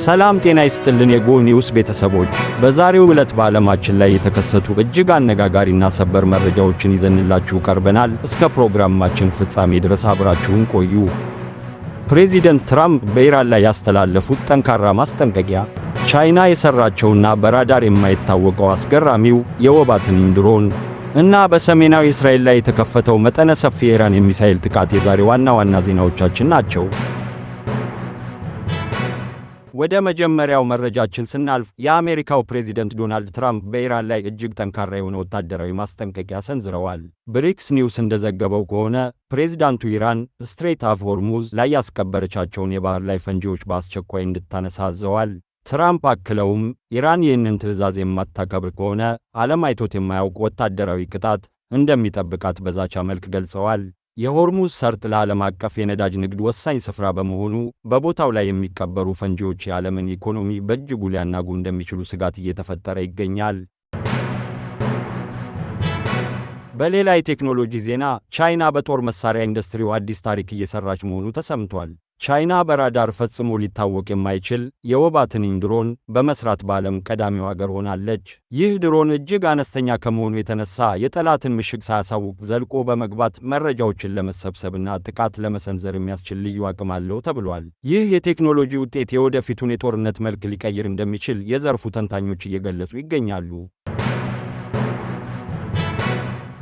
ሰላም ጤና ይስጥልን የጎ ኒውስ ቤተሰቦች፣ በዛሬው ዕለት በዓለማችን ላይ የተከሰቱ እጅግ አነጋጋሪና ሰበር መረጃዎችን ይዘንላችሁ ቀርበናል። እስከ ፕሮግራማችን ፍጻሜ ድረስ አብራችሁን ቆዩ። ፕሬዚደንት ትራምፕ በኢራን ላይ ያስተላለፉት ጠንካራ ማስጠንቀቂያ፣ ቻይና የሰራቸውና በራዳር የማይታወቀው አስገራሚው የወባ ትንኝ ድሮን እና በሰሜናዊ እስራኤል ላይ የተከፈተው መጠነ ሰፊ የኢራን የሚሳኤል ጥቃት የዛሬ ዋና ዋና ዜናዎቻችን ናቸው። ወደ መጀመሪያው መረጃችን ስናልፍ፣ የአሜሪካው ፕሬዚደንት ዶናልድ ትራምፕ በኢራን ላይ እጅግ ጠንካራ የሆነ ወታደራዊ ማስጠንቀቂያ ሰንዝረዋል። ብሪክስ ኒውስ እንደዘገበው ከሆነ፣ ፕሬዚዳንቱ ኢራን Strait of Hormuz ላይ ያስቀበረቻቸውን የባህር ላይ ፈንጂዎች በአስቸኳይ እንድታነሳ አዘዋል። ትራምፕ አክለውም ኢራን ይህንን ትዕዛዝ የማታከብር ከሆነ ዓለም አይቶት የማያውቅ ወታደራዊ ቅጣት እንደሚጠብቃት በዛቻ መልክ ገልጸዋል። የሆርሙዝ ሰርጥ ለዓለም አቀፍ የነዳጅ ንግድ ወሳኝ ስፍራ በመሆኑ፣ በቦታው ላይ የሚቀበሩ ፈንጂዎች የዓለምን ኢኮኖሚ በእጅጉ ሊያናጉ እንደሚችሉ ስጋት እየተፈጠረ ይገኛል። በሌላ የቴክኖሎጂ ዜና፣ ቻይና በጦር መሳሪያ ኢንዱስትሪው አዲስ ታሪክ እየሰራች መሆኑ ተሰምቷል። ቻይና በራዳር ፈጽሞ ሊታወቅ የማይችል የወባ ትንኝ ድሮን በመስራት በዓለም ቀዳሚው አገር ሆናለች። ይህ ድሮን እጅግ አነስተኛ ከመሆኑ የተነሳ የጠላትን ምሽግ ሳያሳውቅ ዘልቆ በመግባት መረጃዎችን ለመሰብሰብና ጥቃት ለመሰንዘር የሚያስችል ልዩ አቅም አለው ተብሏል። ይህ የቴክኖሎጂ ውጤት የወደፊቱን የጦርነት መልክ ሊቀይር እንደሚችል የዘርፉ ተንታኞች እየገለጹ ይገኛሉ።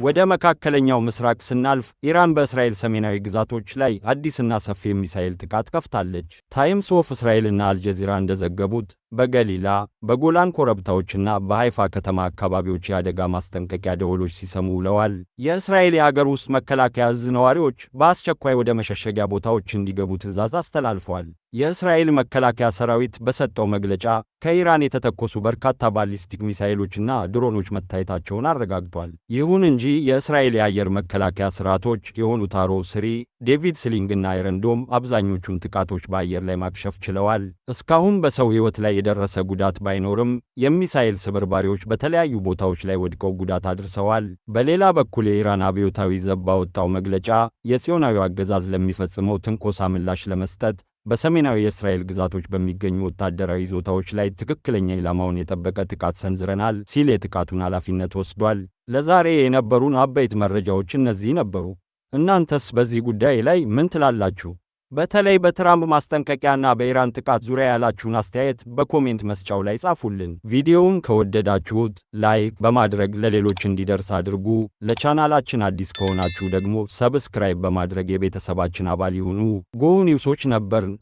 ወደ መካከለኛው ምስራቅ ስናልፍ፣ ኢራን በእስራኤል ሰሜናዊ ግዛቶች ላይ አዲስና ሰፊ የሚሳኤል ጥቃት ከፍታለች። ታይምስ ኦፍ እስራኤልና አልጀዚራ እንደዘገቡት፣ በገሊላ፣ በጎላን ኮረብታዎችና በሃይፋ ከተማ አካባቢዎች የአደጋ ማስጠንቀቂያ ደወሎች ሲሰሙ ውለዋል። የእስራኤል የአገር ውስጥ መከላከያ እዝ ነዋሪዎች በአስቸኳይ ወደ መሸሸጊያ ቦታዎች እንዲገቡ ትዕዛዝ አስተላልፏል። የእስራኤል መከላከያ ሰራዊት በሰጠው መግለጫ፣ ከኢራን የተተኮሱ በርካታ ባሊስቲክ ሚሳኤሎችና ድሮኖች መታየታቸውን አረጋግጧል። ይሁን እንጂ የእስራኤል የአየር መከላከያ ስርዓቶች የሆኑት Arrow 3፣ David Sling እና Iron Dome አብዛኞቹን ጥቃቶች በአየር ላይ ማክሸፍ ችለዋል። እስካሁን በሰው ሕይወት ላይ የደረሰ ጉዳት ባይኖርም፣ የሚሳኤል ስብርባሪዎች በተለያዩ ቦታዎች ላይ ወድቀው ጉዳት አድርሰዋል። በሌላ በኩል፣ የኢራን አብዮታዊ ዘብ ባወጣው መግለጫ፣ የጽዮናዊው አገዛዝ ለሚፈጽመው ትንኮሳ ምላሽ ለመስጠት በሰሜናዊ የእስራኤል ግዛቶች በሚገኙ ወታደራዊ ይዞታዎች ላይ ትክክለኛ ኢላማውን የጠበቀ ጥቃት ሰንዝረናል ሲል የጥቃቱን ኃላፊነት ወስዷል። ለዛሬ የነበሩን አበይት መረጃዎች እነዚህ ነበሩ። እናንተስ በዚህ ጉዳይ ላይ ምን ትላላችሁ? በተለይ በትራምፕ ማስጠንቀቂያና በኢራን ጥቃት ዙሪያ ያላችሁን አስተያየት በ comment መስጫው ላይ ጻፉልን። ቪዲዮውን ከወደዳችሁት like በማድረግ ለሌሎች እንዲደርስ አድርጉ። ለቻናላችን አዲስ ከሆናችሁ ደግሞ subscribe በማድረግ የቤተሰባችን አባል ይሁኑ። ጎ ኒውሶች ነበርን።